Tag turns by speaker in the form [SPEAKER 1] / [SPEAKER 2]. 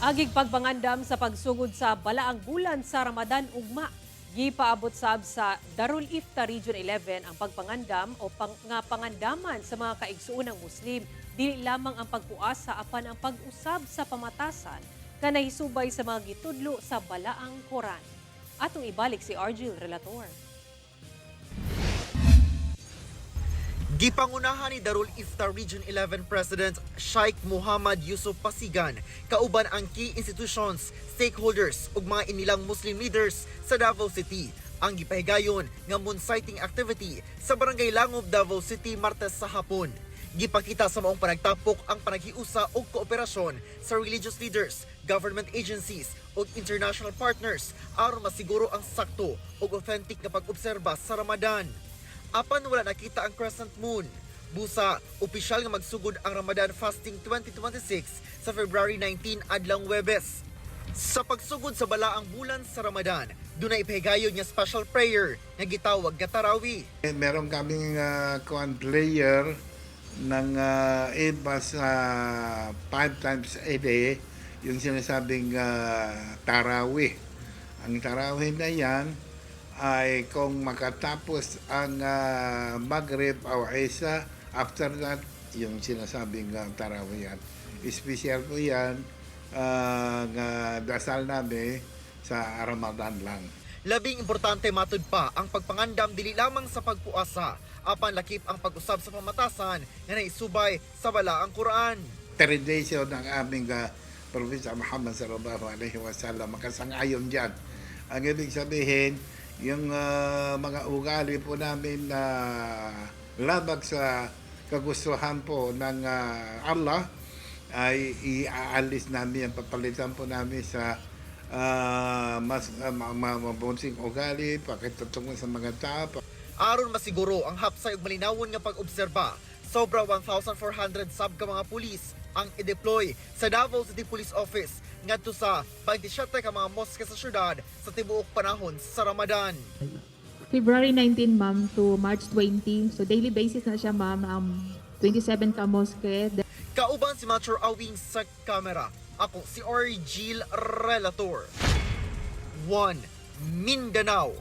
[SPEAKER 1] Agig pagpangandam sa pagsugod sa balaang bulan sa Ramadan ugma. Gipaabot sab sa Darul Ifta Region 11 ang pagpangandam o nga pangandaman sa mga kaigsuonang Muslim. Dili lamang ang pagpuasa apan ang pag-usab sa pamatasan nga nahisubay sa mga gitudlo sa balaang Koran. Atong ibalik si Argil Relator.
[SPEAKER 2] Gipangunahan ni Darul Iftar Region 11 President Sheikh Muhammad Yusuf Pasigan kauban ang key institutions, stakeholders ug mga inilang Muslim leaders sa Davao City ang gipahigayon nga moon sighting activity sa Barangay Langob, Davao City, Martes sa hapon. Gipakita sa maong panagtapok ang panaghiusa ug kooperasyon sa religious leaders, government agencies ug international partners aron masiguro ang sakto ug authentic nga pag-obserba sa Ramadan. Apan wala nakita ang crescent moon. Busa, opisyal nga magsugod ang Ramadan Fasting 2026 sa February 19, adlong Webes. Sa pagsugod sa balaang bulan sa Ramadan, dunay ipahigayon nga special prayer nga gitawag nga Tarawih.
[SPEAKER 3] Eh, meron kaming kuan prayer ng iba sa five times a day, yung sinasabing tarawih. Ang tarawih na yan ay kung makatapos ang Maghrib o Isha, after that, yung sinasabing tarawih yan. Special po yan, nga dasal namin sa Ramadan lang.
[SPEAKER 2] Labing importante, matud pa, ang pagpangandam dili lamang sa pagpuasa, apan lakip ang pag-usab sa pamatasan nga naisubay sa balaang Quran.
[SPEAKER 3] Tradition ng aming Prophet Muhammad sallallahu alaihi wasallam, makasang-ayon diyan. Ang ibig sabihin, yung mga ugali po namin na labag sa kagustuhan po ng Allah ay iaalis namin, ang papalitan po namin sa mas mabuting ugali, pakitutungo sa mga tao.
[SPEAKER 2] Aron masiguro ang hapsay ug malinawon nga pag-obserba, sobra 1,400 sab ka mga pulis ang i-deploy sa Davao City Police Office ngadto sa 27 ka mga mosque sa syudad sa tibuok panahon sa Ramadan.
[SPEAKER 4] February 19, ma'am, to March 20. So daily basis na siya, ma'am. 27 ka mosque.
[SPEAKER 2] Kauban si Mature Awing sa kamera. Ako si Argil Relator. 1 Mindanao.